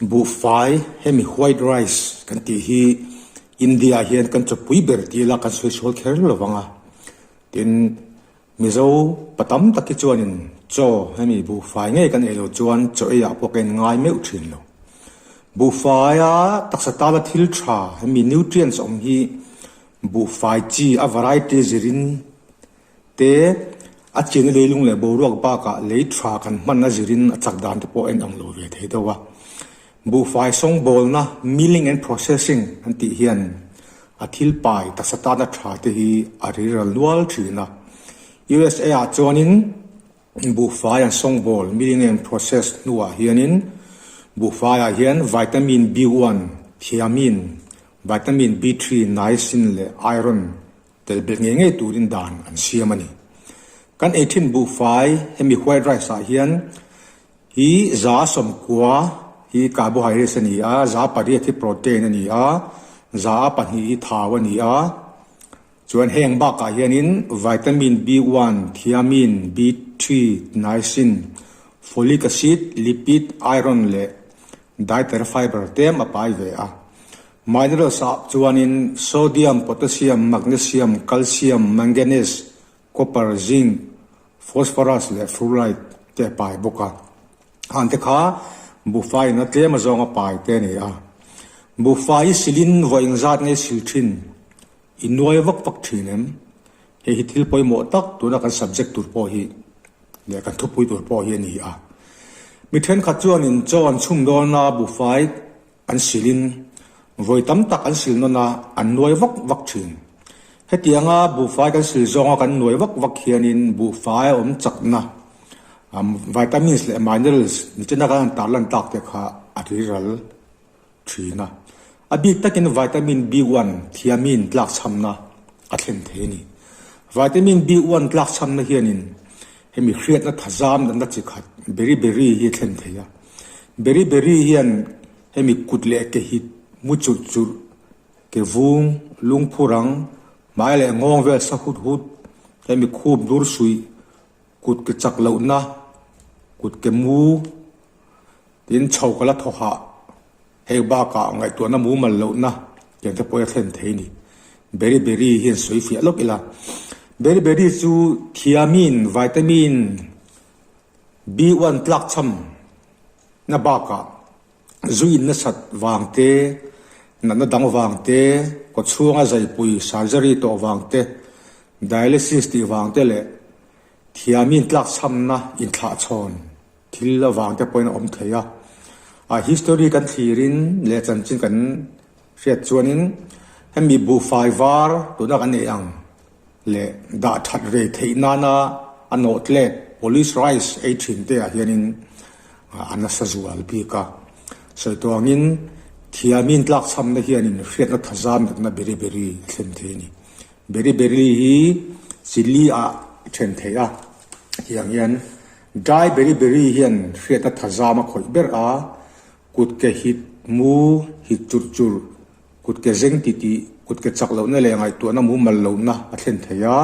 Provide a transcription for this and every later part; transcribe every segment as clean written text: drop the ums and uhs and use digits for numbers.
Buhfai, hemi white rice kan tih hi India ah hian kan chawpui ber ti ila kan sawi sual kher lo vang a. Tin, Mizo pa tam tak hi chuanin chaw hemi buhfai ngei kan ei lo chuan chaw ei ah pawh ka inngai meuh thin lo. Buhfaia taksa tana thil tha hemi nutrients awm hi buhfai chi a variety zirin te a chenna leilung leh boruak bakah lei tha kan hman a zirin a chak dan te pawh a inang lo ve thei deuh a. Buhfai sawngbawlna, milling and processing, an tih hian a thil pai taksa tana tha te hi a riral nual thin a. USA ah chuanin buhfai an sawngbawl, milling and process, hnuah hianin buhfaiah hian vitamin B1, thiamine, vitamin B3, niacin leh iron Tel belh ngei ngei turin dan an siam a ni. Kan ei thin buhfai hemi white rice ah hian hi 9% hi carbohydrates a ni a, 8% hi protein a ni a, 2% hi thau a ni a. Chuan heng bakah hianin vitamin B1, thiamine, B3, niacin, folic acid, lipid, iron leh dietary fiber tlem a pai ve a. Minerals ah chuanin sodium, potassium, magnesium, calcium, manganese, copper, zinc, phosphorus leh fluoride te a pai bawk a. Hang te kha buhfai in a tlem azawng a pai te a ni a. Buhfai i silin vawi engzat nge sil thin i nuai vak vak thin em? Hei hi thil pawimawh tak tuna kan subject tur pawh hi leh kan thupui tur pawh hi a ni a. Mi thenkhat chuanin chaw an chhum dawn a buhfai An silin vawi tam tak an sil nawn a, an nuai vak vak thin. Hetianga buhfai kan sil zawnga kan nuai vak vak hianin buhfai a awm chakna, vitamins leh minerals nichina kan han tarlan tak te kha a riral thin a. A bik takin vitamin B1, thiamine, tlakchhamna a thlen thei a ni. Vitamin B1 tlakchhamna hianin hemi hriatna thazam natna chi khat beriberi hi a thlen thei a. Beri beri hian hemi kut leh ke hit mu churh churh, ke vung, lungphu rang, hmai leh nghawng vel sa hut hut, hemi khup dur suih, kut ke chak lohna, kut ke mu, tin chho ka la thaw hah, hei bakah ngaihtuahna mumal lohna tiang te pawh hi a thlen thei a ni. Beri beri hian sawi fiah lawk ila. Beri beri chu thiamine, vitamin, B1 tlakchham na bakah zu in nasat vang te, natna dang vang te, kawchhunga zaipui surgery tawh vang te, dialysis tih vang te leh thiamin tlakchhamna inthlahchhawn thil avang te pawhin a awm thei a. A history kan thlirin leh chanchin kan hriat chuanin hemi buhfai var tuna kan neih ang leh dah that rei theih nana a nawh tlet polish rice ei thin te ah hianin a nasa zual bik a. Sawi tuangin thiamin tlakchhamna hianin hriatna thazam natna beriberi a thlen thei a ni. Beriberi hi chili ah then theih a, tiang hian dry beriberi hian hriatna thazam a khawih ber a, kut ke hit mu hit churh churh Kut ke zeng ti tih, kut ke chak lohna leh ngaihtuahna mumal lohna a thlen thei a.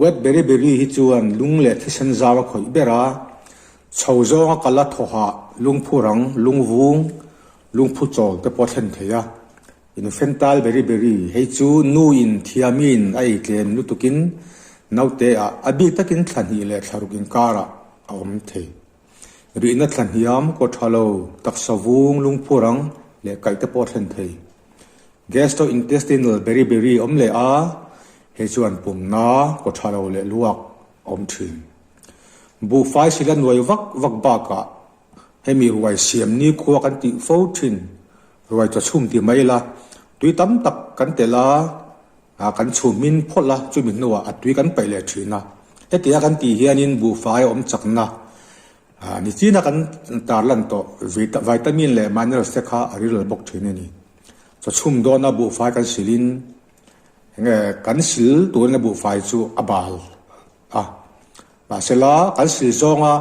Wet beriberi hi chuan lung leh thisen zau a khawih ber a, chho zawnga kal a thawhah lungphu rang, lungvung, lungphu chawl te pawh a thlen thei a. Infantile beriberi hei chu nu in thiamin a ei tlem lutukin naute ah a bik takin thla hnih leh thla ruk inkarah a awm thei. Rihna thla hniam, kaw tha lo, taksa vung, lungphu rang leh kaih te pawh a thlen thei. Gastrointestinal beriberi awm leh a, hei chuan pumna, kaw tha lo leh luak a awm thin. Buhfai sila nuai vak vak bakah hemi ruai siam nikhua kan tih fo thin, ruai chawchhum ti mai ila, tui tam tak kan telh a, A kan chhum hmin phawlh a, chumi hnuah a tui kan paih leh thin a. Hetia kan tih hianin buhfai a awm chakna nichina kan tarlan tawh vitamin leh minerals te kha a rilral bawk thin a ni. Chaw chhum dawna buhfai kan silin enge kan sil turin a buhfai chu a bal a, mahsela kan sil zawnga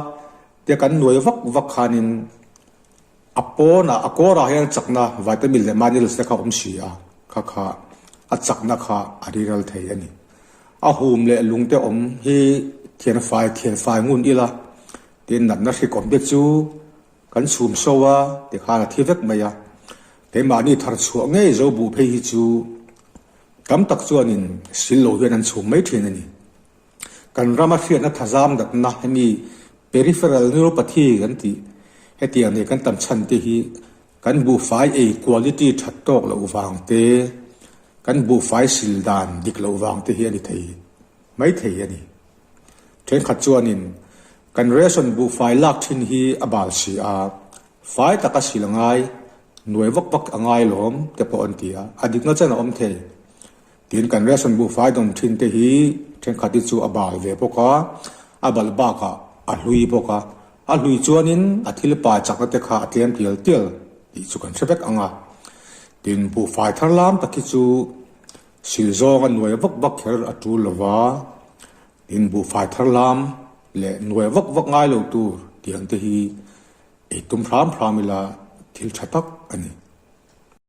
tia kan nuai vak vak khanin A pawnah, a kawrah hian chakna vitamin leh minerals te kha a awm si a, kha kha a chakna kha a riral thei a ni. A hum leh lung te awm hi thianfai thianfai ngun ila, tin natna hrik awm te chu Kan chhum so a, tikhan a thi vek mai a. Keimahni thar chhuah ngei zo buh phei hi chu tam tak chuanin sil lo hian an chhum mai thin a ni. Kan rama hriatna thazam datna hemi peripheral neuropathy kan tih hetiang nei kan tam chhan te hi kan buhfai ei quality that tawk loh vang te, kan buhfai sil dan dik loh vang te hi a ni thei mai thei a ni. Thenkhat chuanin kan ration buhfai lak thin hi a bal si a, fai taka sil a ngai, nuai vak vak a ngai lawm te pawh an ti a, a dikna chen a awm thei. Tin, kan ration buhfai dawn thin te hi thenkhat hi chu a bal ve bawk a, a balh bakah a hlui bawk a, a hlui chuanin a thil pai chakna te kha a tlem tial tial tih chu kan hre vek ang a. Tin, buhfai thar lam tak hi chu Sil zawng a nuai vak vak kher a tul lo va, in buhfai thar lam leh nuai vak vak ngai lo tur tiang te hi ei tum hram hram ila thil tha tak a ni.